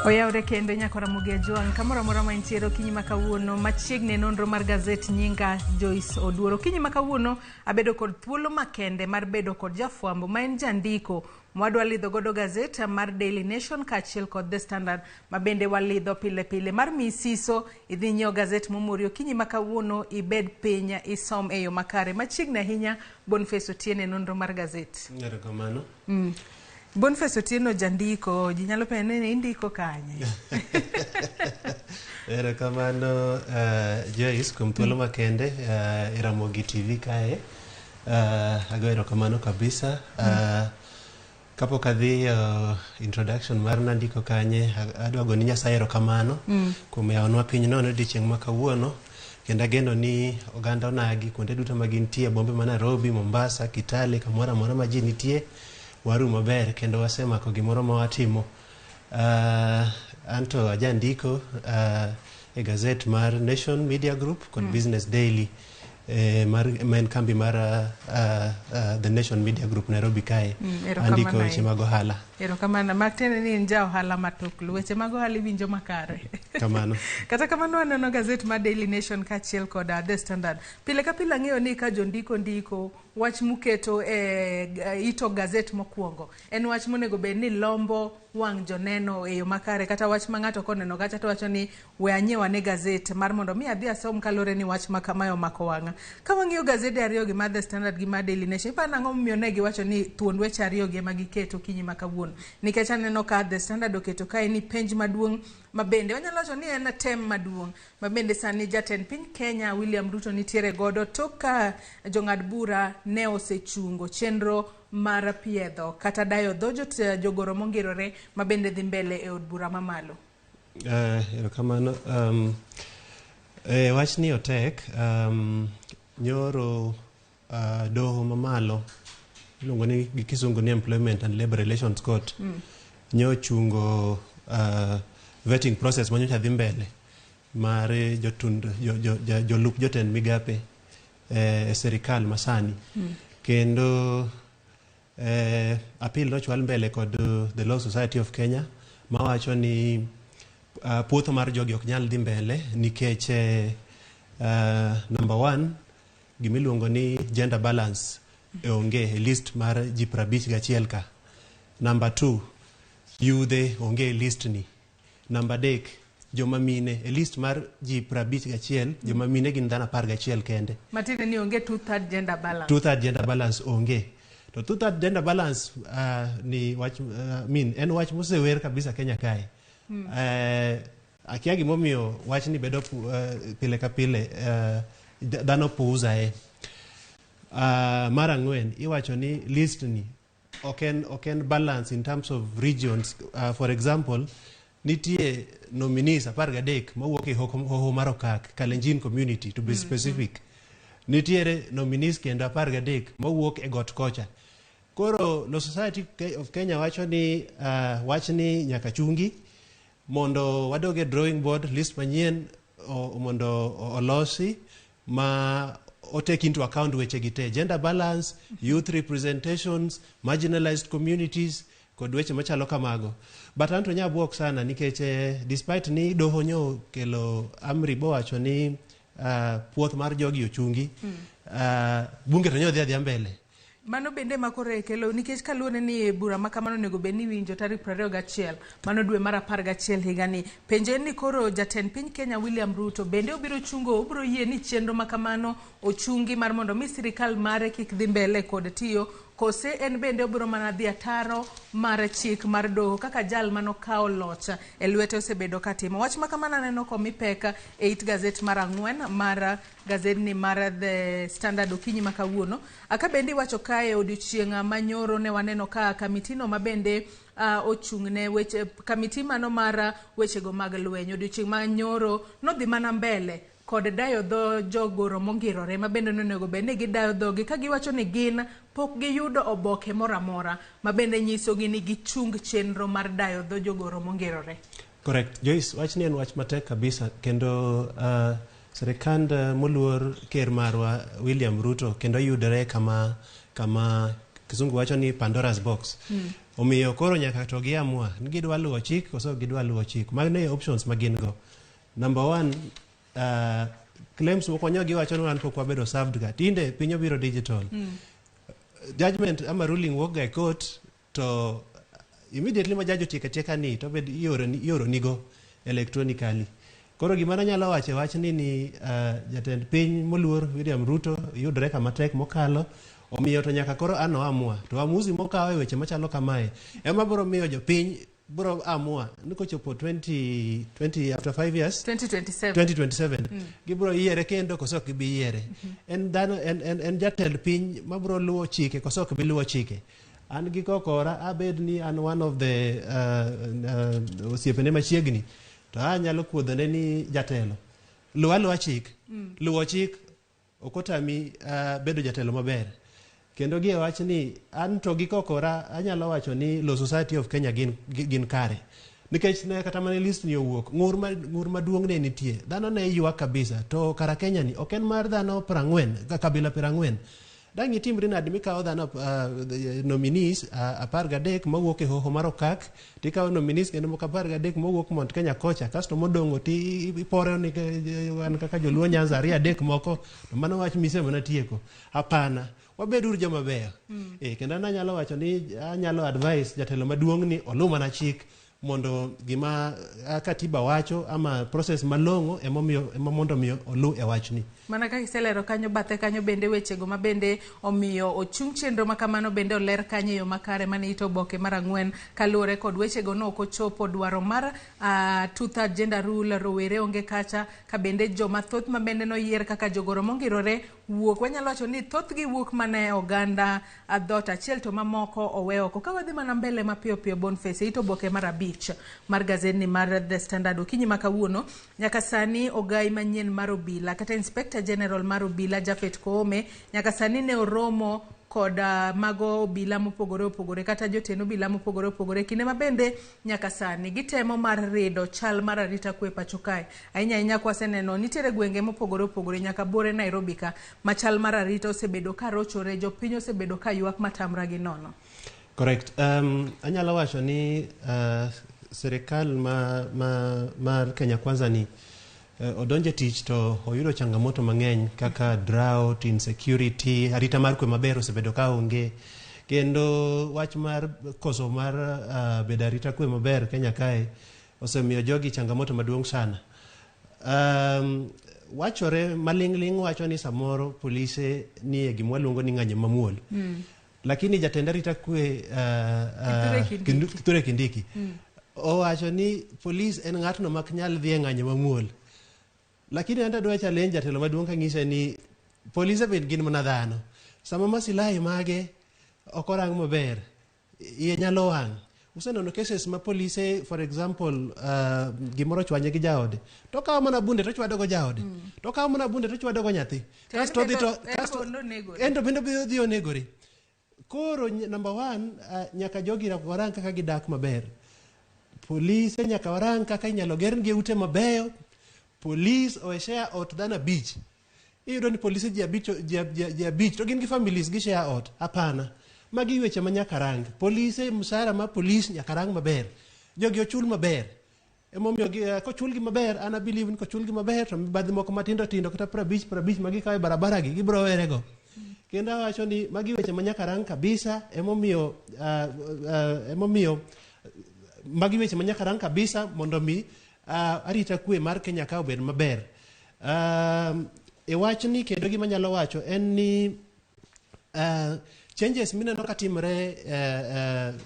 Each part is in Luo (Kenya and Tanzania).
Oyawre kendo nyako Ramogi Ajwang' kamoro amora ma intiere okinyi ma kawuono machiegni e nonro mar gazet nyinga Joyce Oduor. Okinyi ma kawuono abedo kod thuolo makende mar bedo kod jafwambo ma en jandiko mwadwa lidho godo gazet mar Daily Nation kaachiel kod The Standard ma bende walidho pile pile mar miyi siso idhi nyiew gazet momori okinyi ma kawuono ibed piny isom e yo makare. Machiegni ahinya Boniface Otieno e nonro mar gazet. Erokamano. Boniface Otieno jandiko, ji nyalo penjo ni indiko kanye? Erokamano Joyce kuom thuolo makende e Ramogi TV kae. Ago erokamano kabisa. Kapok adhi introduction mar nandiko kanye, adwa goni Nyasaye erokamano kuom yawonwa piny nono odiochieng' ma kawuono. Kendo ageno ni oganda onagi kuonde duto ma gintie, bombe ma Nairobi, Mombasa, Kitale, kamoro amora ma ji nitie, waru maber kendo wasemako gimoro ma watimo. Anto ajandiko e gazet mar Nation Media Group kod Business Daily mar ma en kambi mar The Nation Media Group Nairobi kae. Erokamano Andiko weche ahinya. mag ohala. Erokamano. Mak tiende ni in ja ohala matuklu. Weche mag ohala iwinjo makare. Kamano. Kata kamano waneno gazet mar Daily Nation kaachiel kod The Standard. Pile ka pile ang'eyo ni ka jondiko ndiko wach muketo e ito gazet mokwongo en wach monego bed ni lombo wang' joneno e yo makare kata wach ma ng'ato koneno kacha to wacho ni we anyiew ane gazet mar mondo mi adhi asom kaluwore ni wach ma kamae omako wang'a. Ka wang'iyo gazede ariyo gi mar The Standard gi mar Daily Nation, iparo nang'o momiyo ne giwacho ni thuond weche ariyo gi ema giketo okinyi ma kawuono? Nikech aneno ka The Standard oketo kae ni penj maduong' ma bende wanyalo wacho ni en tem maduong' ma bende sani jatend piny Kenya William Ruto nitiere godo tok ka jong'ad bura ne osechungo chenro mar piedho kata dayo dho jogoro mongirore ma bende dhi mbele e od bura mamalo. Erokamano. Wachni otek. Nyoro doho mamalo iluongo ni gi kisungu ni Employment and Labour Relations Court nyochungo vetting process manyocha dhi mbele mar jotund jo, jo, jo, jolup jotend migape e sirikal masani. Kendo appeal nochwal mbele kod the Law Society of Kenya mawacho ni puotho mar jogi ok nyal dhi mbele nikech number one, gimiluongo ni gender balance onge e list mar ji 51 ka. Number two, yudhe onge e list ni. Number adek, joma mine e list mar ji 51, joma mine gin dhano 11 kende. Matiende ni onge two-third gender balance. Two-third gender balance onge. To two-third gender balance ni wach mean en wach mosewer kabisa Kenya kae. Akia gimomiyo wachni bedo pile ka pile dhano puuzae. Mar ang'wen iwacho ni list ni ok en balance in terms of regions. For example, nitie nominees 13 mawuok e hoho mar Okak, Kalenjin community to be specific. Nitiere nominees kendo 13 mawuok e got kocha. Koro Law Society of Kenya wacho ni wachni nyaka chungi mondo wadog e drawing board, list manyien mondo olosi ma o take into account weche gi te, gender balance, youth representations, marginalized communities kod weche machalo kamago. But anto nya buok sana nikech despite ni doho nyo kelo amri bowacho ni puoth mar jogi ochungi, bunge to nyo dhi adhiya mbele. Mano bende ma koro kelo nikech kaluwore ni bura ma kamano onego bed ni iwinjo tarik 21 mano dwe mar 11 higani. Penjo en ni koro jatend piny Kenya William Ruto bende obiro chungo, obiro yie ni chenro ma kamano ochungi mar mondo mi sirikal mare kik dhi mbele kod tiyo, kose en bende obiro mana dhi ataro mar chik mar doho kaka jal manokawo loch e lwete osebedo katimo. Wach ma kamano aneno komi pek e it gazet mar ang'wen mar gazedni mar The Standard okinyi ma kawuono. Aka bende iwacho kae odiochieng' manyoro ne waneno ka kamitino ma bende ochung' ne weche kamiti mano mar wechego mag lweny odiochieng' manyoro nodhi mana mbele kod dayo dho jogoro mongirore ma bende nonego bed ni gidayo dhogi ka giwacho ni gin pok giyudo oboke moro amora ma bende nyisogi ni gichung chenro mar dayo dho jogoro mongirore. Correct. Joyce, wachni en wach matek kabisa kendo sirikand moluor ker marwa William Ruto kendo yudore kama Kizungu wacho ni Pandora's box. Omiyo koro nyaka to giamua ni gidwa luwo chik koso ok gidwa luwo chik. Mano e options ma gin go. Number one, claims moko nyo giwacho ni wan pok wabedo served ga. Tinde piny obiro digital. Judgment ama ruling wuok ga e court to immediately ma judge otieko atieka ni to bed ioro nigo electronically. Koro gima nanyalo wacho e wachni ni jatend piny moluor William Ruto yudore kama tek mokalo omiyo to nyaka koro an oamua to amuzi mokawo e weche machalo kamae ema biro miyo jopiny biro amua ni kochopo 20, 20 after 5 years 2027 2027 gibiro yiere kendo koso ok gibi yiere. En dhano en jatend piny mabiro luwo chike koso ok bi luwo chike. An gi kokora abed ni an one of the osiepene machiegni to anyalo kuodhone ni jatelo luw aluwa chik. Luwo chik ok otami bedo jatelo maber. Kendo gi e wach ni an to gi kokora anyalo wacho ni Law Society of Kenya gin kare. Nikech ne kata mana list ni owuok, ng'ur maduong' ne nitie. Dhano ne ywak kabisa. To kara Kenya ni ok en mar dhano 40, kabila 40. Dang' itimri nade mikawo dhano nominees 13 mawuok e hoho mar Okak, tikawo nominees kendo moko 13 mawuok Mount Kenya kocha, kasto modong' ti iporo ni wan kaka joluo Nyanza ariyo adek moko, to mano wach mise mana tieko. Hapana, wabed uru joma beyo. Kendo an anyalo wacho ni anyalo advise jatelo maduong' ni oluw mana chik mondo gima katiba wacho ama process malong'o emomiyo ema mondo mi oluw e wachni. Mana kaka iselero kanyo bathe kanyo bende wechego ma bende omiyo ochung chenro ma kamano bende oler kanyo e yo makare mane ito oboke mar 4 kaluwore kod wechego no ok ochopo dwaro mar two-third gender rule rowere onge kacha ka bende joma thoth ma bende noyier kaka jogoro mongirore wuok wanyalo wacho ni thothgi wuok mana e oganda dhoot achiel to mamoko owe oko. Ka wadhi mana mbele mapiyo piyo Boniface, ito oboke mar 5 mar gazeti mar The Standard okinyi ma kawuono nyaka sani ogai manyien mar obila kata Inspector General mar obila Japhet Koome nyaka sani ne oromo kod mago obila mopogore opogore kata jotend obila mopogore opogore kinde ma bende nyaka sani gitemo mar rido chal mar arita kwe pacho kae ahinya ahinya kwaseneno nitiere gwenge mopogore opogore nyaka bore Nairobi ka ma chal mar arita osebedo ka rochore jopiny osebedo ka ywak matamra gi nono. Correct. Anyalo wacho ni sirikal mar Kenya Kwanza ni odonje tich to oyudo changamoto mang'eny kaka drought, insecurity, arita mar kwe maber osebedo ka onge. Kendo wach mar koso mar bedo arita kwe maber Kenya kae osemiyo jogi changamoto maduong' sana. Wachore maling'ling' wacho ni samoro polise nie gima waluongo ni ng'anyo mamuol. Lakini jatend arita kwe Kithure Kindiki. Kithure Kindiki owacho ni polis en ng'atno mak nyal dhi e ng'anyo mamuol. Lakini an adwa challenge jatelo maduong' kang'ise ni polise bende gin mana dhano. Sama masilahi mage ok orang maber, iye nyalo wang'. Useneno cases ma polise, for example, gimoro ochwanye gi jaode, to okawo mana bunde to ochwado go jaode, to okawo mana bunde to ochwado go nyathi. To Kasto odhi to en kasto bende onegore. En to bende odhi onegore. Koro number one, nyaka jogi warang kaka gidak maber. Polise nyaka warang kaka inyalo gernegi ute mabeyo. Polis owe share ot dhano 5. Iyudo ni polise ji 5 to gin gi families gi share ot. Hapana. Magi weche ma nyaka rang. Polise msara ma polis nyaka rang maber. Jogi ochul maber. Emomiyo kochulgi maber, an a believe ni kochulgi maber to mibadhi moko matindo tindo kata 50 50 ma gikawo e barabara gi gibiro werego. Kendo awacho ni magi weche ma nyaka rang kabisa, emomiyo magi weche ma nyaka rang kabisa mondo mi arita kwe mar Kenya ka obed maber. E wachni kendo gima anyalo wacho en ni changes mineno katimore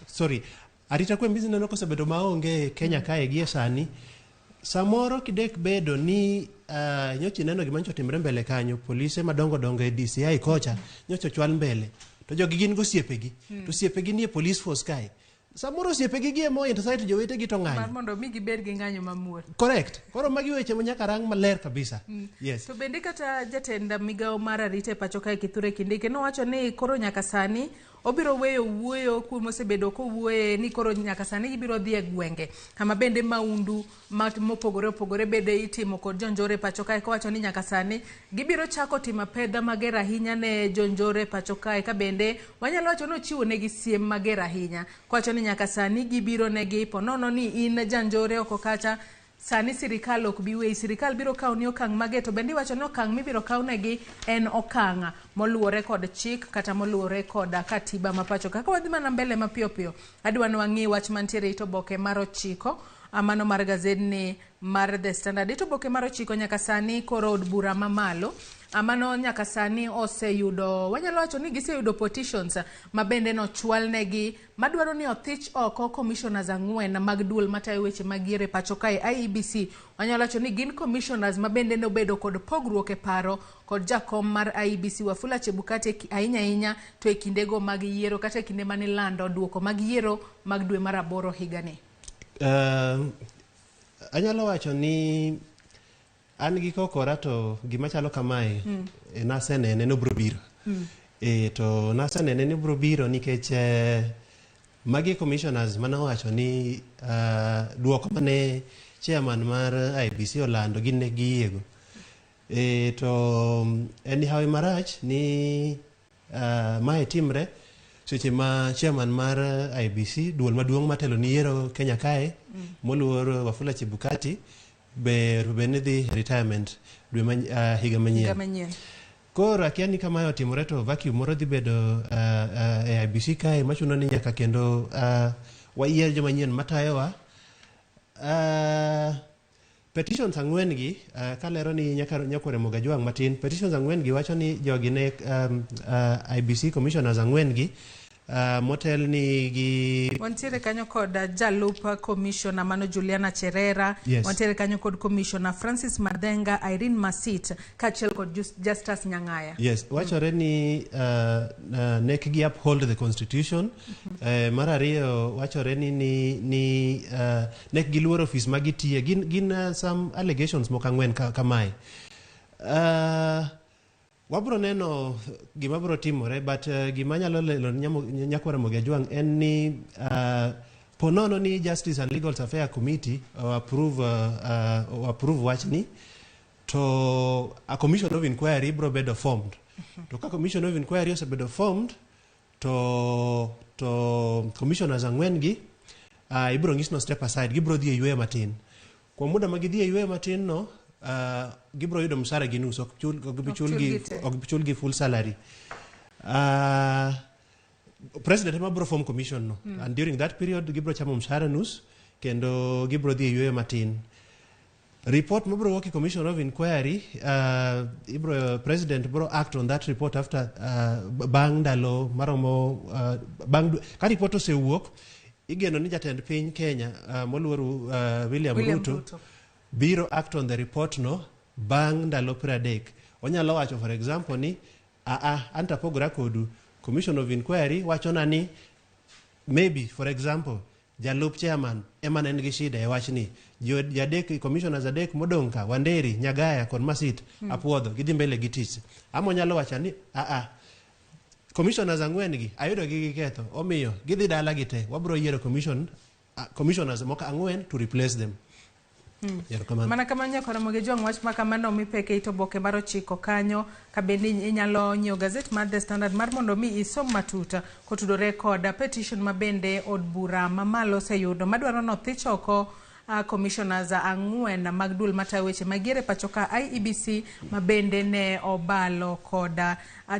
sorry, arita kwe mineno kosebedo maonge Kenya kae gie sani, samoro kidek bedo ni nyocha ineno gima nyocha otimore mbele kanyo, polise madongo dongo e DCI kocha nyocha ochwal mbele to jogi gin gosiepegi to osiepegi nie police force kae, samoro osiepegi gi ema ointercite jowetegi to ng'anyo mar mondo mi gibed gi ng'anyo mamuol. Correct. Koro magi weche ma nyaka rang maler kabisa. Yes. To bende kata jatend migawo mar arita e pacho kae Kithure Kindiki nowacho ni koro nyaka sani Obiro weyo wuoyo kuom osebedo kowuoye ni koro nyaka sani gibiro dhi e gwenge kama bende maundu mopogore opogore bende itimo kod jonjore pacho kae, kowacho ni nyaka sani gibiro chako timo apedha mager ahinya ne jonjore pacho kae, ka bende wanyalo wacho ni ochiwo negi siem mager ahinya kowacho ni nyaka sani gibiro negi ponono ni in janjore oko kacha sani sirikal ok bi weyi, sirikal biro kawo ni okang' mager. To bende iwacho ni okang' mibiro kawnegi en okang' moluwore kod chik kata moluwore kod katiba ma pacho. Kaka wadhi mana mbele mapiyo piyo, adwa ni wang'i wach mantiere it oboke mar 9, mano mar gazedni mar The Standard. It oboke mar 9, nyaka sani koro od bura mamalo mano nyaka sani oseyudo, wanyalo wacho ni giseyudo petitions ma bende nochwalnegi madwaro ni othich oko commissioners 4 mag duol matayo weche mag yiero e pacho kae IEBC. Wanyalo wacho ni gin commissioners ma bende nobedo kod pogruok e paro kod jakom mar IEBC Wafula Chebukati ahinya ahinya to e kindego mag yiero kata e kinde mane ilando duoko mag yiero mag dwe mar 8 higani. Anyalo wacho ni an gi kokora to gima chalo kamae nasenene nobiro biro. To nasenene ni obiro biro nikech magi commissioners mane owacho ni duoko mane chairman mar IEBC olando gin ne giyiego. To en hawi marach ni mae timre seche ma chairman mar IEBC, duol maduong' matelo ni yiero Kenya kae, moluor Wafula Chebukati, be ni dhi retirement dwe ma, higa manyien. Higa manyien. Koro akia ni kamae otimore to vacuum moro dhi bedo e IEBC kae machuno ni nyaka kendo wayier joma nyien matayowa. Petitions 4 gi kalero ni nyaka Ramogi Ajwang' matin. Petitions 4 gi wacho ni jogi ne IEBC commissioners 4 gi motel ni gi Wantiere kanyo kod jalup commissioner mano Juliana Cherera. Yes. Wantiere kanyo kod commissioner Francis Madenga, Irene Masit kaachiel kod Justus Nyang'aya. Yes, wachore ni nek gi uphold the constitution. Mar ariyo wachore ni nek giluoro ofis ma gitiye. Gin some allegations moko 4 kamae. Wabro neno gima bro timore, but gima nyalo lelo Nyakwar Ramogi Ajwang' en ni ponono ni Justice and Legal Affairs Committee approve wachni, to a commission of inquiry bro bedo formed. To ka commission of inquiry osebedo formed, to commissioners 4 gi ibro nyis no step aside, gibro dhi e yweyo matin. Kuom muda ma gidhi e yweyo matin no, gibro yudo msara gi nus, ok bi chul te. Ok bi chul gi full salary. President ema bro form commission no, and during that period gibro chamo mshahara nus kendo gibro dhi e yweyo matin. Report mabro wuok e commission of inquiry, ibro president bro act on that report after bang' ndalo maromo bang' ka report osewuok, igeno ni jatend piny Kenya moluor William, William Ruto, Ruto biro act on the report no bang' ndalo 30. Onyalo wacho, for example, ni aa an to apogora kodu, commission of inquiry wachona ni maybe, for example, jalup chairman ema ne nigi shida e wachni, jadek commissioners 3 modong' ka, Wanderi, Nyagaya kod Masit, apuodho gidhi mbele gi tich. Ama onyalo wacho ni aa commissioners 4 gi ayudo gi giketho, omiyo gidhi dala gi te, wabro yiero commissioners moko 4 to replace them. Erokamano. Mana kamano, Nyakwar Ramogi Ajwang', wach ma kamano mipeke it oboke mar 9 kanyo, ka bende inyalo nyiewo gazet mar The Standard mar mondo mi isom matut kotudore kod petition ma bende od bura mamalo oseyudo madwaro nothich oko commissioners 4 mag duol matayo weche mag yiero e pacho ka IEBC, ma bende ne obalo kod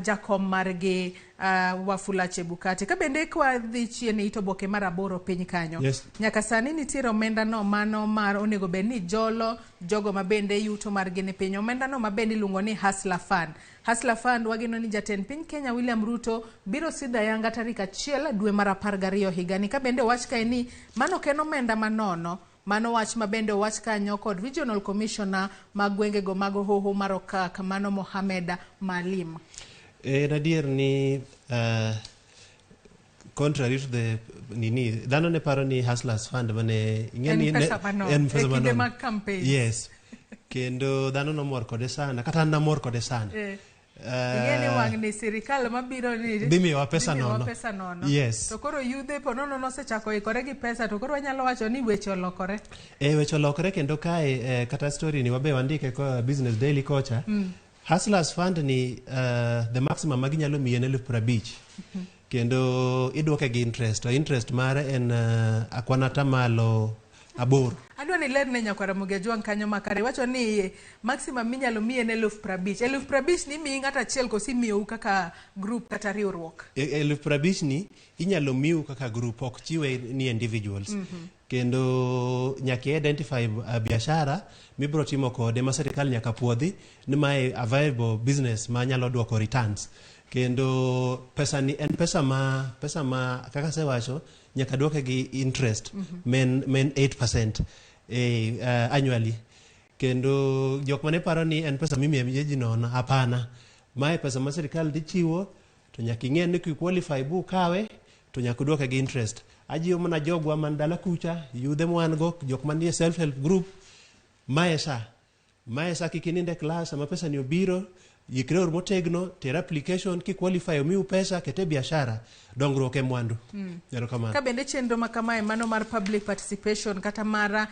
jakom margi Wafula Chebukati. Ka bende kwadhi chien e it oboke mar 8 piny kanyo, nyaka sani nitiere omenda no mano mar onego bed ni jolo jogo ma bende yuto margi ni piny, omenda no ma bende iluongo ni Hustler Fund. Hustler Fund, wageno ni jatend piny Kenya William Ruto biro sidho ayanga tarik 1 dwe mar 12 higani. Ka bende owach kae ni mano ok en omenda manono. Mano wach ma bende owach kanyo kod Regional Commissioner mag gwengego mag Hoho mar Okak, mano Mohamed Maalim. En adier ni contrary to the nini, dhano ne paro ni Hustlers Fund mane ing'e En ni pesa manono. En pesa E kinde manono. mag campaign. Yes, kendo dhano nomor kode sana, kata an namor kode sana. Ing'e ni wang' ni sirikal mabiro ni Dhi miyowa pesa dhi miyowa nono. pesa nono. Yes. To koro yudhe po nono nosechako ikore gi pesa to koro wanyalo wacho ni weche olokore. E weche olokore kendo kae kata story ni wabe wandike ko Business Daily kocha. Hustlers Fund ni the maximum ma ginyalo miyi en 50,000. Kendo idwoke gi interest. To interest mare en akwan 8%. Adwa ni ler ne nyakwara Ramogi Ajwang' kanyo makare. Iwacho ni maximum minyalo miyi en 50,000. 50,000 ni imiyi ng'ato achiel koso imiyou kaka group kata riwruok? 50,000 ni inyalo miu kaka group, ok chiwe ni individuals. Kendo nyaka i-identify biashara mibiro timo kode ma sirikal nyaka puodhi ni mae a viable business ma nyalo duoko returns. Kendo pesa ni en pesa ma kaka asewacho nyaka duoke gi interest men 8% annually. Kendo jok mane paro ni en pesa mimiyo ji nono, hapana. Mae pesa ma sirikal dhi chiwo to nyaka ing'e ni ki-qualify bu kawe to nyaka uduoke gi interest. Ajiwo mana jogwa man dala kucha, yudhe mwan go, jok manie self help group, mae sa. Mae sa kik inind e klas sama pesa ni obiro, ikre uru motegno, ter application, ki qualify omiu pesa, kete biashara, dongruok e mwandu. Erokamano. Ka bende chenro ma kamae mano mar public participation kata mar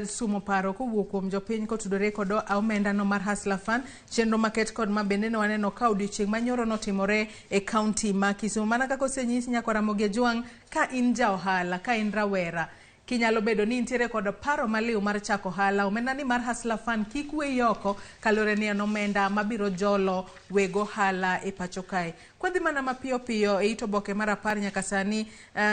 sumo paro kowuok kuom jopiny kotudore kod omenda no mar Hustler Fund, chenro maket kod ma bende ne waneno ka odiochieng' manyoro notimore e county ma Kisumu. Mana kaka osenyis nyakwar Ramogi Ajwang', ka in ja ohala, ka in rawera, kinyalo bedo ni intiere kod paro maliw mar chako ohala, omenda ni mar Hustler Fund kik weyi oko kaluwore ni en omenda mabiro jolo weg ohala e pacho kae. Kwadhi mana mapiyo piyo e it oboke mar 10 nyaka sani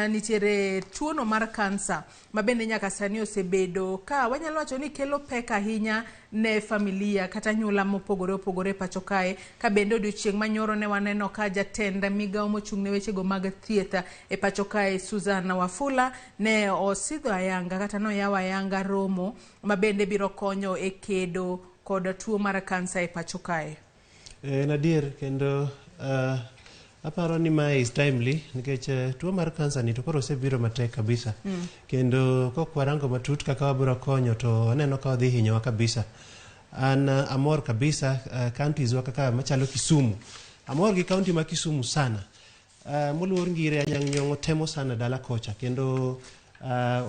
nitiere tuono mar kansa ma bende nyaka sani osebedo ka wanyalo wacho ni kelo pek ahinya ne familia kata anyuola mopogore opogore e pacho kae. Ka bende odiochieng' manyoro ne waneno ka jatend migawo mochung' ne wechego mag thieth e pacho kae Susan Wafula ne osidho ayanga kata noyawo ayanga romo ma bende biro konyo e kedo kod tuo mar kansa e pacho kae. En adier kendo aparo ni mae is timely nikech tuo mar kansa ni to koro osebiro matek kabisa. Kendo kok warango matut kaka wabiro konyo to aneno ka odhi hinyowa kabisa. An amor kabisa counties wa kaka machalo Kisumu. Amor gi county ma Kisumu sana. Moluor Ngire Anyang' Nyong'o temo sana dala kocha kendo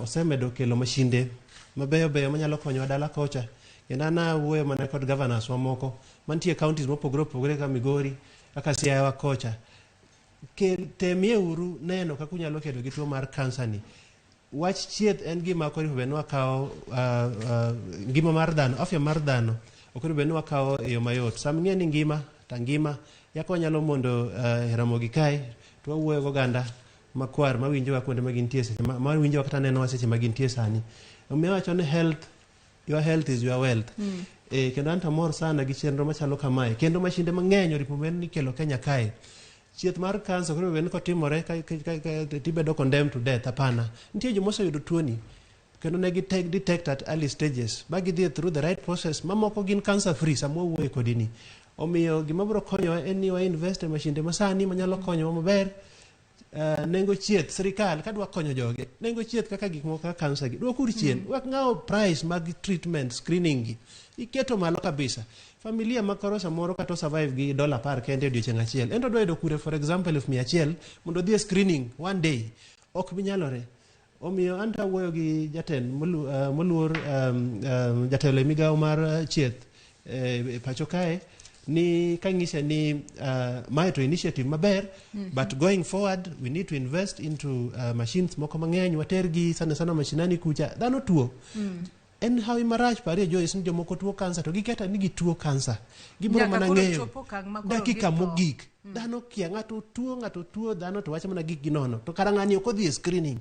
osemedo kelo mashinde mabeyo beyo manyalo konyowa dala kocha. Kendo an awuoyo mana kod governors mamoko mantie counties mopogore opogore kaka Migori, kaka Siaya wa kocha. Temie uru neno kaka unyalo kedo gi tuo mar kansa ni. Wach chieth en gima ok onego bed ni wakawo ngima mar dhano, afya mar dhano ok onego bed ni wakawo e yo mayot. Sama ing'e ni ngima ta ngima yako wanyalo mondo Ramogi kae to wawuoyo goganda makwar mawinjowa kuonde ma gintie seche mawinjowa kata nenowa seche ma gintie sani. Omiyo awacho ni health, your health is your wealth. Kendo an to amor sana gi chenro machalo kamae. Kendo mashinde mang'eny oripo bed ni ikelo Kenya kae. Chieth mar kansa ok onego bed ni kotimore ka tibedo condemned to death, hapana. Nitie joma oseyudo tuoni kendo ne gi detect at early stages ba gidhi through the right process mamoko gin cancer free sama wawuoyo kodi ni. Omiyo gima biro konyowa en ni wa invest e mashinde masani manyalo konyowa maber. Nengo chieth sirikal kadwa konyo jogi nengo chieth kaka gik moko kaka kansa gi dwokuru chien wek ng'awo price mag treatment screening gi iketo malo kabisa familia ma koro samoro kata survive gi dola 10 kende e odiochieng' achiel ento dwa yudo kure for example 100,000 mondo odhi e screening one day ok bi nyalore. Omiyo an to awuoyo gi jatend moluor jatelo e migawo mar chieth e pacho kae ni kang'ise ni mae to initiative maber but going forward we need to invest into machines moko mang'eny watergi sana sana mashinani kucha dhano tuo en hawi marach parie Joyce ni jomoko tuo kansa to giketa ni gituo kansa gibiro Nyaka mana koro ng'eyo chopo okang' ma koro dakika githo. mogik dhano kia ng'ato tuo ng'ato tuo dhano to wacho mana gik gi nono to kara ng'ani ok odhi e screening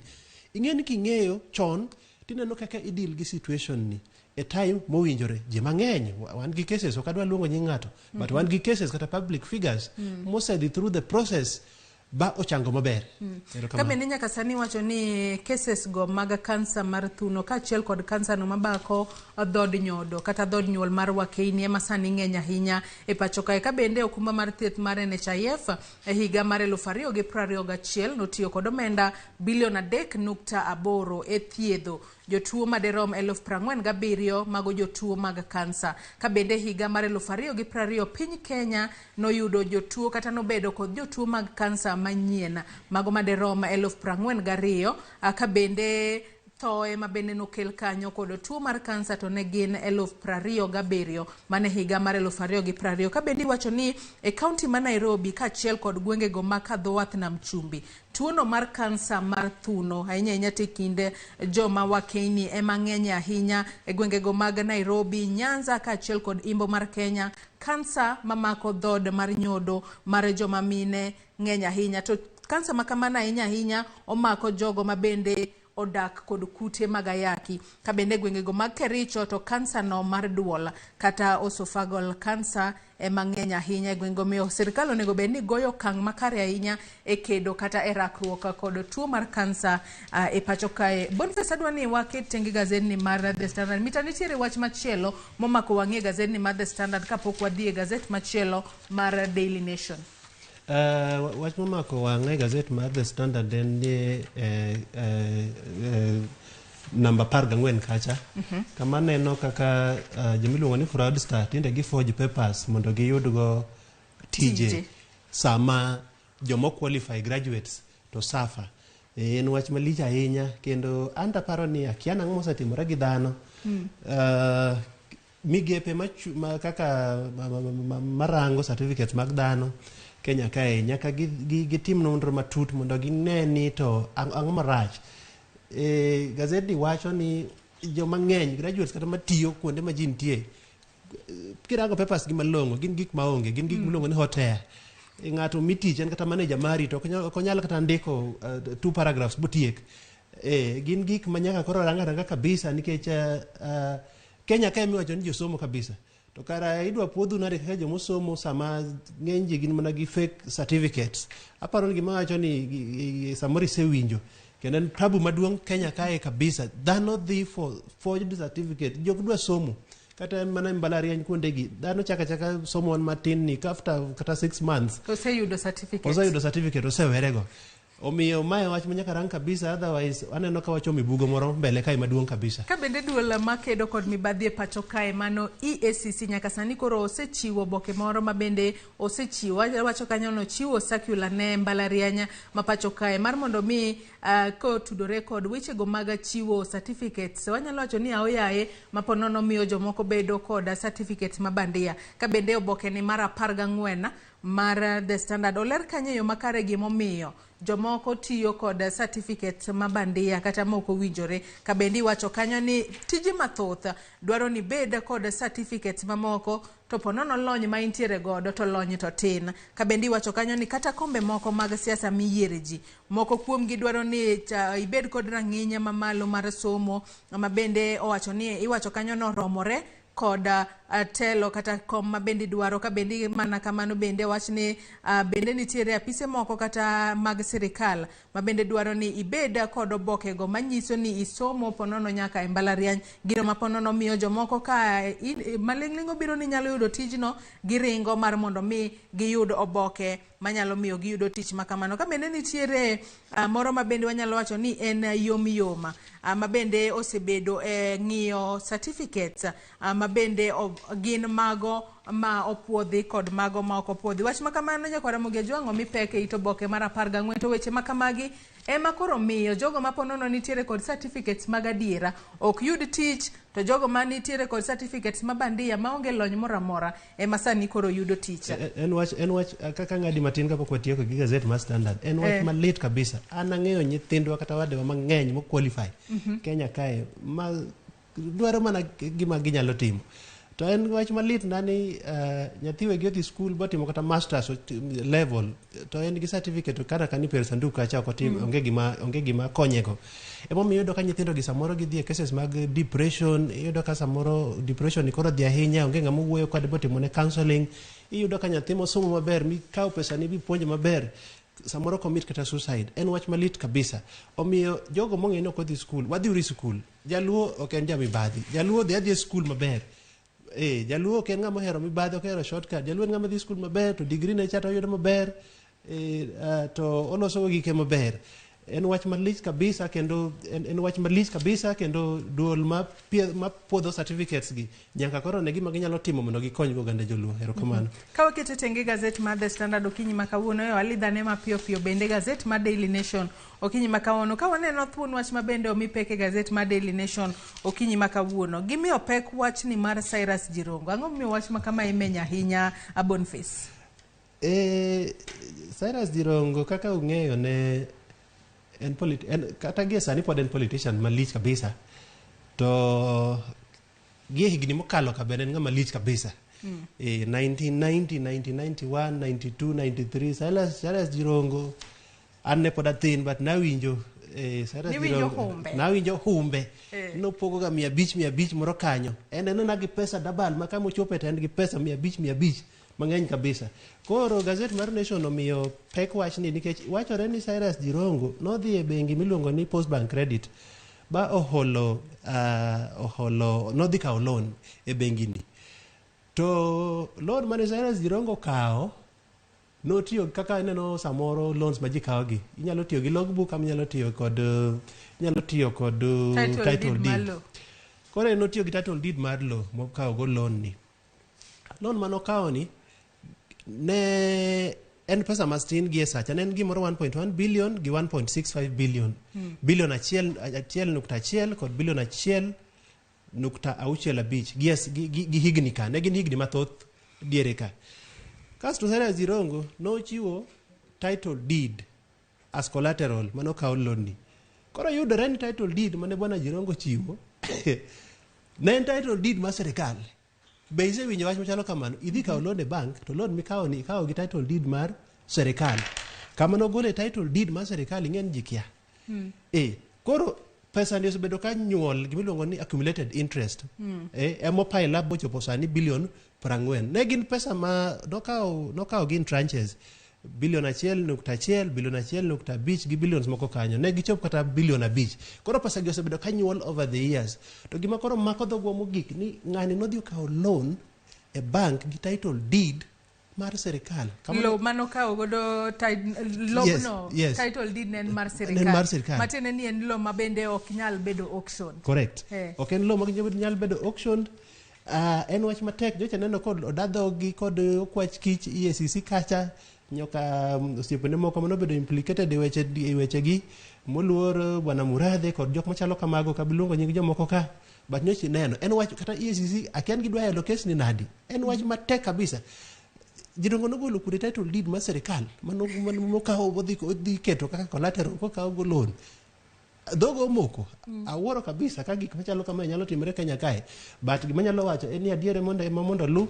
ing'e ni king'eyo chon tineno kaka i-deal gi situation ni e time mowinjore ji mang'eny wan gi cases ok adwa luongo nying ng'ato but wan gi cases kata public figures mosedhi through the process. ba ochango maber. Erokamano. Ka bende nyaka sani iwacho ni cases go mag kansa mar thuno kaachiel kod kansa no mabako dhod nyodo kata dhod nyuol mar wakeini ema sani ng'eny ahinya e pacho kae. Ka bende okumba mar thieth mar NHIF e higa mar 2021 notiyo kod omenda bilion 3.8 e thiedho jotuo maderom 47,000 mago jotuo mag kansa. Ka bende higa mar 2020 piny Kenya noyudo jotuo kata nobedo kod jotuo mag kansa manyien mago maderom 42,000, ka bende thoe ma bende nokel kanyo kod tuo mar kansa to ne gin 27,000 mane higa mar 2020. Ka bende iwacho ni e kaunti ma Nairobi kaachiel kod gwengego ma kadho wath nam chumbi, tuono mar kansa mar thuno ahinya ahinya to e kind joma wakeini ema ng'eny ahinya e gwengego mag Nairobi, Nyanza kaachiel kod imbo mar Kenya. Kansa mamako dhod mar nyodo mar joma mine ng'eny ahinya, to kansa ma kamano ahinya ahinya omako jogo ma bende odak kod kute mag ayaki. Ka bende gwengego mag Kericho to kansa no mar duol kata esophageal cancer ema ng'eny ahinya e gwengego. Omiyo sirikal onego bed ni goyo okang' makare ahinya e kedo kata e rakruok kod tuo mar kansa e pacho kae. Boniface, adwa ni waket tenge gazetni mar The Standard. Mita nitiere wach machielo momako wang'i e gazetni mar The Standard kapok wadhi e gazet machielo mar Daily Nation. Wach momako wang'a e gazet mar The Standard en ni namba 14 kacha kama neno kaka jomiluongo ni fraudster tinde gi forge papers mondo giyudgo tije, Tije. Sama joma qualify graduates to suffer. En wach malich ahinya kendo an taparo ni akia nang'o mosetimore gi dhano. Migepe ma kaka marango certificates mag dhano Kenya kae nyaka gitim nonro matut mondo gine ni to ang'o marach. Gazeti wacho ni joma ng'eny graduates kata matiyo kuonde ma ji nitie, kirango papers gi malong'o gin gik maonge, gin gik miluongo ni hot air. Ng'ato mi tich en kata manager mari to ok onyal kata ndiko two paragraphs botiek. Gin gik ma nyaka koro rang aranga kabisa nikech Kenya kae miwacho ni josomo kabisa to kara idwa puodhu nade kaka jomosomo sama ng'eny ji gin mana gi fake certificates. Aparo ni gima wacho ni samoro isewinjo kendo en tabu maduong' Kenya kae kabisa. Dhano dhi for forged certificate, jok dwa somo kata mana e mbalariany kuondegi dhano chaka chaka somo wan matin ni after kata 6 months Oseyudo certificate. Oseyudo certificate, osewerego. Omiyo mae wach ma nyaka rang kabisa, otherwise aneno ka wachomo e bugo moro mbele kae maduong' kabisa. Ka bende duol makedo kod mibadhi e pacho kae mano EACC nyaka sani koro osechiwo oboke moro ma bende osechiwo wacho kanyo nochiwo circular ne mbalariany ma pacho kae mar mondo mi kotudore kod wechego mag chiwo certificates. Wanyalo wacho ni aoyaye ma po nono miyo jomoko bedo kod certificates ma bandia. Ka bende oboke ni mar 14 mar The Standard oler kanyo e yo makare gimomiyo jomoko tiyo kod certificate ma bandia kata ma ok owinjore. Ka bende iwacho kanyo ni tije mathoth dwaro ni bed kod certificates mamoko to po nono lony ma intiere godo to lony to tin. Ka bende iwacho kanyo ni kata kombe moko mag siasa miyiere ji moko kuomgi dwaro ni ibed kod rang'iny mamalo mar somo ma bende owacho ni iwacho kanyo noromore kod telo kata kom ma bende idwaro. Ka bende mana kamano bende wach ni bende nitiere apise moko kata mag sirikal ma bende dwaro ni ibed kod obokego manyiso ni isomo ponono nyaka e mbalariany. Gino ma ponono miyo jomoko ka maling'ling' obiro ni nyalo yudo tijno giringo mar mondo mi giyud oboke manyalo miyo giyudo tich ma kamano. Ka bende nitiere moro ma bende wanyalo wacho ni en yom yoma ma bende osebedo e ng'iyo certificates ma bende gin mago ma opuodhi kod mago ma ok opuodhi. Wach ma kamano nyakwar Ramogi Ajwang' omi pek e it oboke mar 14 to weche ma kamagi ema koro miyo jogo ma ponono nitiere kod certificates mag adiera ok yud tich to jogo ma nitiere kod certificates ma bandia maonge lony moro amora ema sani koro yudo tich. En wach kaka ng'adi matin kapok watieko gi gazet mar Standard. En wach malit kabisa. An ang'eyo nyithindwa kata wadewa mang'eny mo qualify Kenya kae ma dwaro mana gima ginyalo timo. To en wach malit na ni nyathi wegi odhi skul botimo kata masters level to en gi certificate to kata kani per sanduk kacha ok otim onge gima konyego. Emomiyo iyudo ka nyithindo gi samoro gidhi e cases mag depression, iyudo ka samoro depression ni koro dhi ahinya, onge ng'ama wuoyo kode botimo ne counseling. Iyudo ka nyathi mosomo maber mikawo pesa ni bipuonjo maber. Samoro commit kata suicide. En wach malit kabisa. Omiyo jogo mong'eyo ni ok odhi skul, wadhi uru e skul. Jaluo ok en jamibadhi. Jaluo dhi adhi e skul maber. Jaluo ok en ng'ama ohero mibadhi, ok ohero shortcut. Jaluo en ng'ama dhi skul maber, to degree ne cha to oyudo maber, to oloso gike maber. En wach malich kabisa kendo en wach malich kabisa kendo duol ma ma puodho certificates gi nyaka koro ne gima ginyalo timo mondo gikony go oganda joluo. Erokamano. Ka waketo tenge gazet mar The Standard okinyi ma kawuono e walidhane mapiyo piyo bende gazet mar Daily Nation okinyi ma kawuono ka waneno thuon wach ma bende omi pek e gazet mar Daily Nation okinyi ma kawuono gimiyo pek wachni mar Cyrus Jirongo. Ang'o momiyo wach ma kama imenyo ahinya a Boniface? Cyrus Jirongo kaka ung'eyo ne en, kata gie sani pod en politician malich kabisa to gie higni mokalo ka bende en ng'ama lich kabisa. 1990, 1991, 92, 93 Cyrus Jirongo an ne pod athin but nawinjo Cyrus Niwinjo humbe. Nawinjo humbe. Nopogo ga 500 500 moro kanyo. En enena gi pesa dabal ma kama ochope to en gi pesa 500 500 mang'eny kabisa. Koro gazet mar Nation omiyo pek wachni nikech wachore ni Cyrus Jirongo nodhi e bengi miluongo ni Post Bank Credit ba oholo nodhi kawo loan e bengi ni. To loan mane Cyrus Jirongo kawo notiyo kaka ineno samoro loans ma ji kawo gi. Inyalo tiyo gi logbook ama inyalo tiyo kod title deed. Koro en notiyo gi title deed mar loan mokawo go loan ni. Loan manokawo ni ne en pesa matin gi e sacha ne en gimoro 1.1 billion gi 1.65 billion. Billion 1.1 kod billion 1.65 gi higni ka ne gin higni mathoth diere ka. Kasto Cyrus Jirongo nochiwo title deed as collateral manokawo loan ni. Koro yudore ni title deed mane bwana Jirongo chiwo ne en title deed mar sirikal. Be isewinjo wach machalo kamano? Idhi kawo loan e bank to loan mikawo ni ikawo gi title deed mar sirikal. Kama nogole title deed mar sirikal ing'e ni ji kia. Koro pesa ni osebedo ka nyuol gimiluongo ni accumulated interest. Emo pile up bochopo sani billion 40. Ne gin pesa ma nokawo gi in tranches. Billion 1.1, billion 1.5 gi billions moko kanyo. Ne gichop kata billion 5. Koro pesa gi osebedo ka nyuol over the years. To gima koro mako dhogwa mogik ni ng'ani nodhi okawo loan e bank gi title deed mar sirikal. Lo manokawo godo lobno, yes. Title deed ne en mar sirikal. Ne en mar sirikal. Matiende ni en lo ma bende ok nyal bedo auction. Correct. Ok en lo ma nyal bedo auction. En wach matek. Jocha neno kod odadhogi kod okwach kich EACC kacha. Nyoka osiepene moko manobedo implicated e wechegi moluor bwana Murathe kod jok machalo kamago kabiluongo nying jomoko ka but nyocha ineno en wach kata EACC akia ni gidwa yalo kes ni nadi en wach matek kabisa. Jirongo nogolo kure title deed mar sirikal manokawo odhi keto kaka collateral kokawo go loan. Dhogo omoko. Awuoro kabisa ka gik machalo kamae nyalo timore Kenya kae but gima anyalo wacho en ni adier mondo lu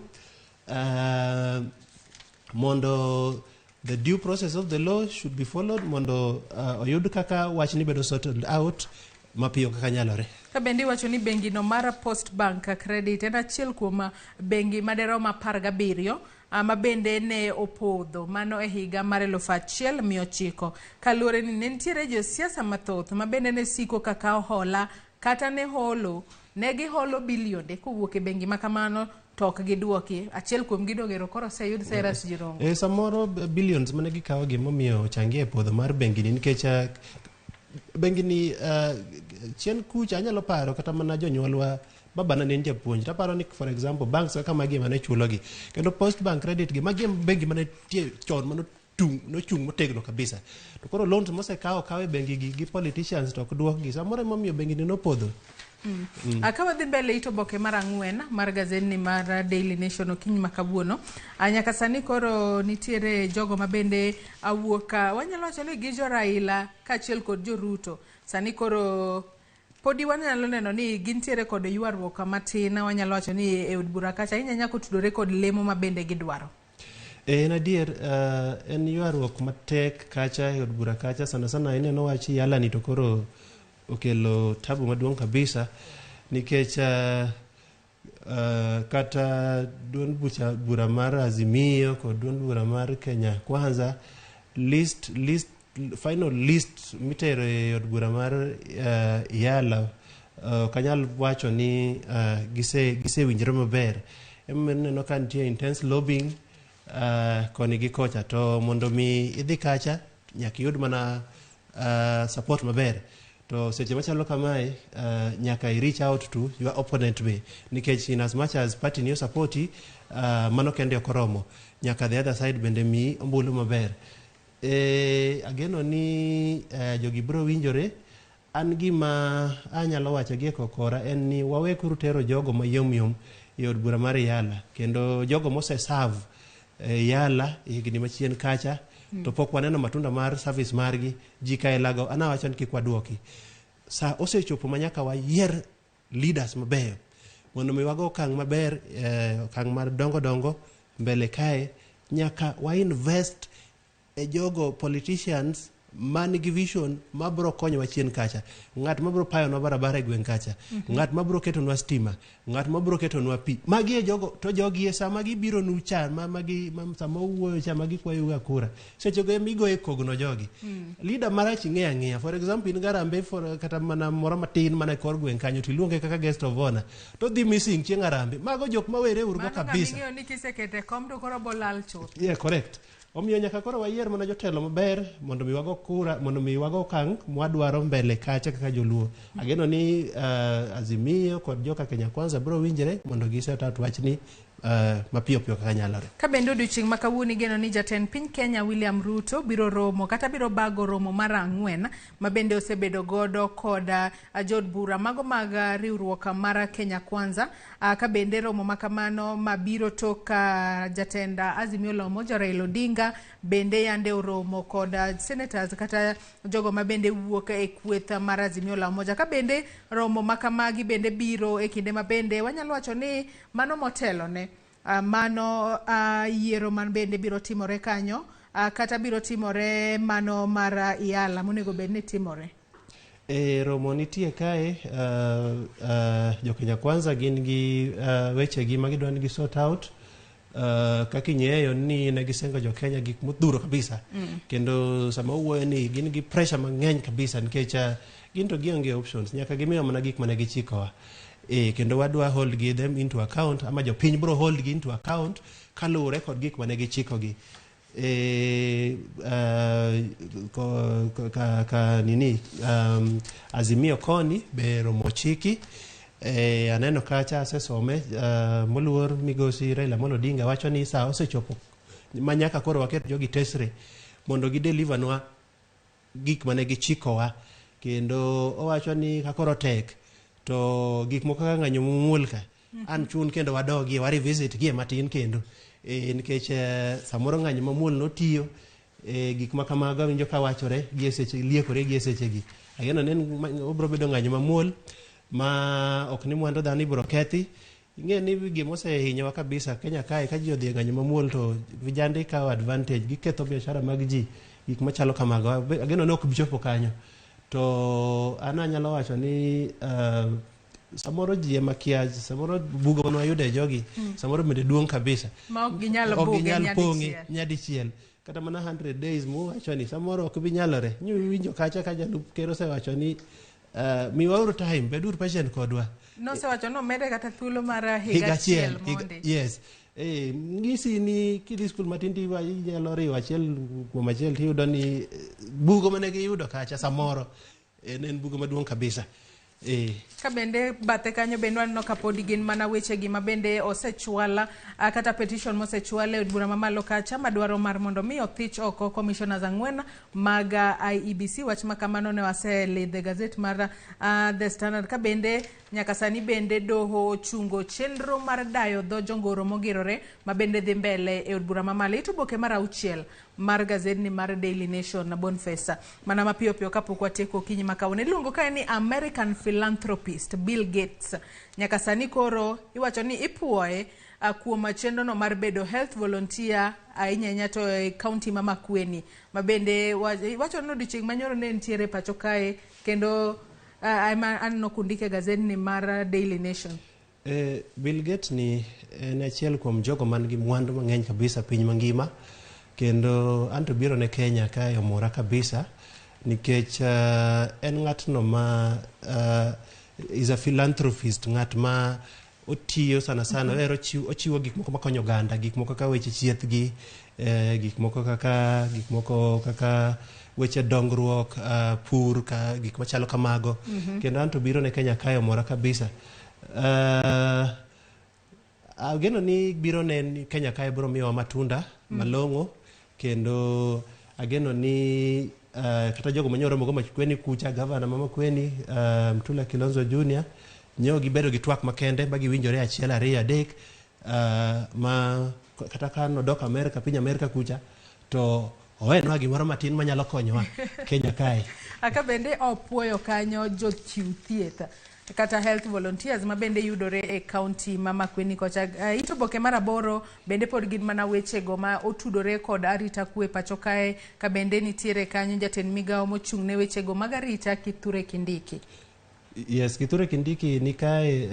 mondo the due process of the law should be followed mondo oyud kaka wachni bedo sorted out mapiyo kaka nyalore. Ka bende iwacho ni bengi no mar Post Bank Credit en achiel kuom bengi maderom 17 ma bende ne opodho mano e higa mar 1900 kaluwore ni ne nitiere josiasa mathoth ma bende ne siko kaka hola kata ne holo ne giholo bilionde kowuok e bengi ma kamano to ok giduoki. Achiel kuom gi dogero koro oseyud Cyrus Jirongo. Samoro billions mane gikawo gi momiyo ochangie e podho mar bengi ni nikech bengi ni chien kucha anyalo paro kata mana jonyuolwa babana ne en japuonj taparo ni for example banks kaka magi mane chulogi kendo Post Bank Credit gi magi bengi mane tie chon mano nochung motegno kabisa to koro loans mosekawo kawo e bengi gi politicians to ok duokgi samoro emomiyo bengi ni nopodho. Ka wadhi mbele ito oboke mar 4 mar gazetni mar Daily Nation okinyi ma kawuono nyaka sani koro nitiere jogo ma bende awuok wanyalo wacho ni gi jo Raila kaachiel kod jo Ruto sani koro podi wanyalo neno ni gintiere kod ywaruok matin wanyalo wacho ni e od bura kacha ahinya nyaka otudore kod lemo ma bende gidwaro. En adier en ywaruok matek kacha e od bura kacha sana sana ineno wach yala ni to koro okelo tabu maduong' kabisa nikech kata duond bura mar Azimio kod duond bura mar Kenya Kwanza List final list mitero e od bura mar Yala, ok anyal wacho ni gisewinjore maber. Emomiyo ineno ka nitie intense lobbying koni gi kocha. To mondo mi idhi kacha, nyaka iyud mana support maber. To seche machalo kamae, nyaka i reach out to your opponent be, nikech in as much as party ni osupporti, mano kende ok oromo. Nyaka the other side bende miyi ombulu maber. Ageno ni jogi biro winjore. An gima anyalo wacho gi e kokora en ni wawekuru tero jogo mayom yom e od bura mar Yala, kendo jogo mose serve e Yala e higni machien kacha to pok waneno matunda mar service margi. Ji kaelago an awacho ni kik waduoki. Sa osechopo ma nyaka wayier leaders mabeyo mondo mi wago okang' maber, okang' mar dongo dongo mbele kae. Nyaka wa invest e jogo politicians man gi vision mabro konyowa chien kacha, ng'at mabro payonwa barabara e gweng' kacha, ng'at mabro ketonwa stima, ng'at mabro ketonwa pi. Magi e jogo. To jogi e sama gibiro nu cha ma sama uwuoyo cha ma gikwayo ga kura, sechego ema igoye kogno jogi. Leader marach ing'eyo ang'eya. For example, in garambe for kata mana moro matin mana e kor gweng' kanyo, tiluonge kaka guest of honor, to dhi missing chieng' arambe. Mago jok mawere uru go Mano ng'ama kabisa. Ing'eyo ni kisekete kom to koro bolal chuth. Yeah, correct. Omiyo nyaka koro wayier mana jotelo maber mondo mi wago kura, mondo mi wago okang' mwadwaro mbele kacha kaka joluo. Ageno ni Azimio kod joka Kenya Kwanza biro winjre mondo giset out wachni mapiyo piyo kaka nyalore. Ka bende odiochieng' ma kawuono igeno ni jatend piny Kenya William Ruto biro romo kata biro bago romo mar ang'wen ma bende osebedo godo kod jood bura mago mag riwruok mar Kenya Kwanza, ka bende romo ma kamano mabiro tok ka jatend Azimio la Umoja Raila Odinga bende yande oromo kod senators kata jogo ma bende wuok e kweth mar Azimio la Umoja. Ka bende romo ma kamagi bende biro e kinde ma bende wanyalo wacho ni mano motelo ne mano yiero man bende biro timore kanyo, kata biro timore mano mar Yala monego bed ni timore. E romo nitie kae, jo Kenya Kwanza gin gi wechegi ma gidwa ni gi sort out. Kaka ing'eyo ni ne gisengo jo Kenya gik modhuro kabisa. Kendo sama owuoyo ni gin gi pressure mang'eny kabisa, nikech gin to gionge options, nyaka gimiwa mana gik mane gichikowa. Kendo wadwa hold gi them into account, ama jopiny bro hold gi into account kaluwore kod gik mane gichikogi. E, ko, ko, ka, ka nini, Azimio koni be romo chiki. Aneno kacha asesome, moluor migosi Raila Amolo Odinga wacho ni sa osechopo ma nyaka koro waket jogi tesre mondo gideliver nwa gik mane gichikowa. Kendo owacho ni ka koro tek to gik moko kaka ng'anyo mamuol ka an chun kendo wadogie wa revisit gie matin kendo, nikech samoro ng'anyo mamuol notiyo e, gik ma kamago awinjo ka wachore gi e seche liekore gi e sechegi. Ageno ni obiro bedo ng'anyo mamuol ma ok ni mwandu dhano ibiro kethi. Ing'e ni gima osehinyowa kabisa Kenya kae, ka ji odhi e ng'anyo mamuol to vijande kawo advantage, giketho biashara mag ji, gik machalo kamago. Ageno ni ok bi chopo kanyo. To an anyalo wacho ni samoro ji ema kia, samoro bugo mane wayudo e jogi samoro bende duong' kabisa ma ok ginyal ok buge ginyal pong'e nyadichiel. Nyadichiel kata mana 100 days muwacho ni samoro ok bi nyalore. Nyiwinjo kacha ka jalup ker osewacho ni miwauru time, beduru patient kodwa. Nosewacho ni omede kata thuolo mar higa achiel mondi. Yes. Ng'isi ni kidhi skul matin to inyalo riwo achiel kuom achiel tiyudo ni bugo mane giyudo kacha samoro en bugo maduong' kabisa. Ka bende bathe kanyo bende waneno ka pod gin mana wechegi ma bende osechwala, kata petition mosechwal e od bura mamalo kacha madwaro mar mondo mi othich oko commissioners ang'wen mag IEBC. Wach ma kamano ne waselidho e gazet mar The Standard. Ka bende nyaka sani bende doho ochungo chenro mar dayo dho jongoro mogirore ma bende dhi mbele e od bura mamalo. It oboke mar auchiel mar gazedni mar Daily Nation na Boniface. Mana mapiyo piyo kapok watieko okinyi ma kawuono. Iluongo kae ni American philanthropist Bill Gates. Nyaka sani koro iwacho ni ipuoye kuom chenro no mar bedo health volunteer ahinya ahinya to e county ma Makueni. Ma bende iwacho ni odiochieng' manyoro ne nitiere pacho kae kendo ema aneno kondike e gazedni mar Daily Nation. Bill Gates ni en achiel kuom jogo man gi mwandu mang'eny kabisa piny mangima. Kendo anto biro ne Kenya kae omora kabisa nikech en ng'atno ma is a philanthropist, ng'at ma otiyo sana sana, ohero ochiwo gik moko makonyo oganda, gik moko kaka weche chieth gi gik moko kaka weche dongruok, pur, ka gik machalo kamago. Kendo anto biro ne Kenya kae omora kabisa. Ageno ni biro ne Kenya kae biro miyowa matunda malong'o, kendo ageno ni kata jogo manyoro romo go Makueni kucha, gavana ma Makueni, Mutula Kilonzo Junior, nyo gibedo gi twak makende ma giwinjore 1 2 3, ma kata ka nodok Amerika, piny Amerika kucha, to owenwa gimoro matin manyalo konyowa Kenya kae. Aka bende opuoyo kanyo jochiw thieth kata health volunteers ma bende yudore e county ma Makueni kocha. Ito oboke mar 8 bende pod gin mana wechego ma otudore kod arita kwe pacho kae, ka bende nitiere kanyo jatend migawo mochung' ne wechego mag arita Kithure Kindiki. Yes, Kithure Kindiki ni kae,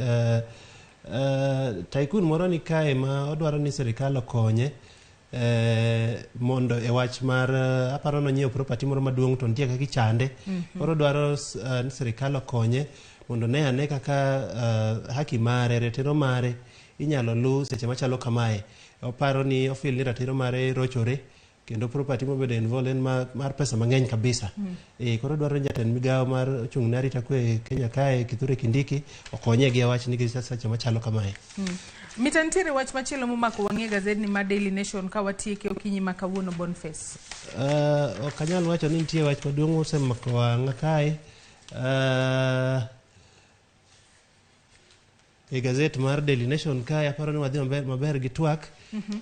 tycoon moro ni kae ma odwaro ni sirikal okonye mondo e wach mar aparo nonyiewo property moro maduong' to nitie kaka ichande. Koro odwaro ni sirikal okonye mondo ne ane kaka haki mare, ratiro mare inyalo lu seche machalo kamae. Oparo ni ofil ni ratiro mare rochore, kendo property mobedo involved en mar pesa mang'eny kabisa. Koro dwaro ni jatend migawo mar ochung' ne arita kwe Kenya kae, Kithure Kindiki, okonye gi wach ni seche machalo kamae. Mita nitiere wach machielo momako wang'e gazedni mar Daily Nation ka watieke okinyi ma kawuono, Boniface. Ok anyal wacho ni nitie wach maduong' mosemako wang'a kae. E gazet mar Daily Nation kae aparo ni wadhi maber gi twak.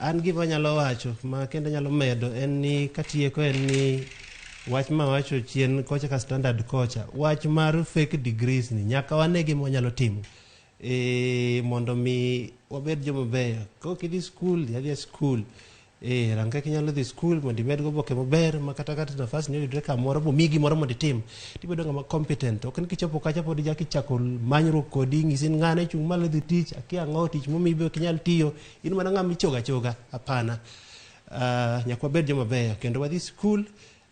An gima anyalo wacho ma kendo anyalo medo en ni katieko en ni wach ma wacho chien kocha ka Standard kocha, wach mar fake degrees ni nyaka wane gima wanyalo timo mondo mi wabed joma beyo. Kok idhi skul, dhi adhiya skul. Rang kaka inyalo dhi skul mondo imed goboke maber ma kata kata nafas ni oyudre kamoro bomiyi gimoro mondo itim, tibedo ng'ama competent. Ok ni kichopo kacha pod ichako ichako manyruok kodi, ng'isi ni ng'ane chung' malo dhi tich, akia ang'o, tich momiyi be ok inyal tiyo, in mana ng'ama ichogo achoga. Hapana. Nyaka wabed joma beyo kendo wadhi skul.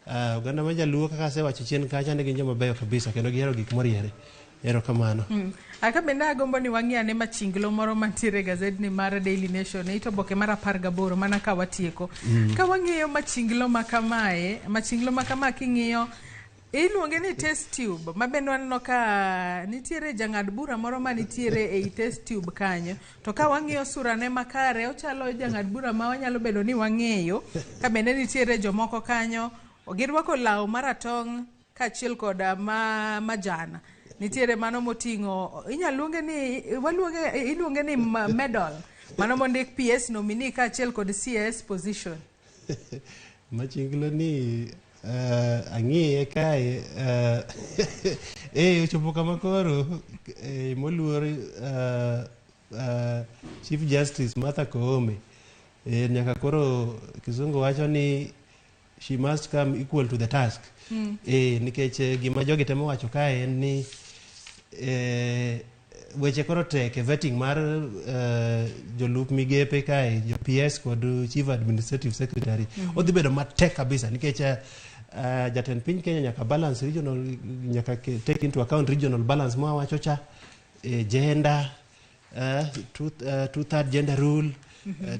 Oganda ma jaluo kaka asewacho chien kacha ne gin joma beyo kabisa kendo gihero gik moriere. Erokamano. Aka bende agombo ni wang'i ane machinglo moro mantiere e gazedni mar Daily Nation, e ito oboke mar 18 mana ka watieko. Ka wang'iyo machinglo ma kamae, machinglo ma kama king'iyo iluonge ni test tube, ma bende waneno ka nitiere jang'ad bura moro ma nitiere ei test tube kanyo. To ka wang'iyo surane makare, ochalo jang'ad bura ma wanyalo bedo ni wang'eyo. Ka bende nitiere jomoko kanyo, girwako law maratong' kaachiel koda ma majan. Nitiere mano moting'o, inyalo luonge ni, waluonge, iluonge ni medal. Mano mondik PS nominee kaachiel kod CS position. Machinglo ni ang'iye kae, ochopo kama koro moluor Chief Justice Martha Koome, nyaka koro kizungu wacho ni she must come equal to the task. Nikech gima jogi temo wacho kae en ni weche koro tek e vetting mar jolup migepe kae, jo PS kod Chief Administrative Secretary. Odhi bedo matek kabisa nikech jatend piny Kenya nyaka balance regional, nyaka take into account regional balance ma wacho cha, gender, two third gender rule,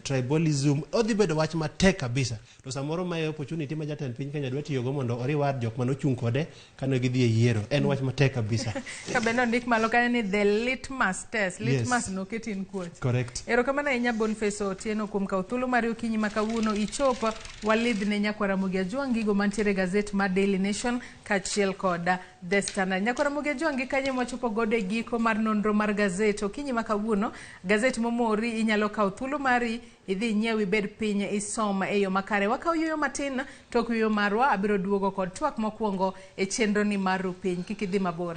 tribalism. Odhi bedo wach matek kabisa. To samoro mae opportunity ma jatend piny Kenya dwa tiyogo mondo oriward jok manochung' kode kane gidhi e yiero. En wach matek kabisa. Ka bende ondik malo kanyo ni the litmus test. Litmus noket in quotes. Correct. Erokamano ahinya Boniface Otieno kuom kawo thuolo mari okinyi ma kawuono ichop walidhne nyakwar Ramogi Ajwang' gigo mantiere e gazet mar Daily Nation kaachiel kod The Standard. Nyakwar Ramogi Ajwang' gi kanyo mwachopo godo e giko mar nonro mar gazet okinyi ma kawuono. Gazet momori inyalo kawo thuolo mari idhi inyiew ibed piny isom e yo makare. Wakawo yueyo matin tok yueyo marwa abiro duogo kod twak mokwongo e chenro ni mar ru piny. Kik idhi mabor.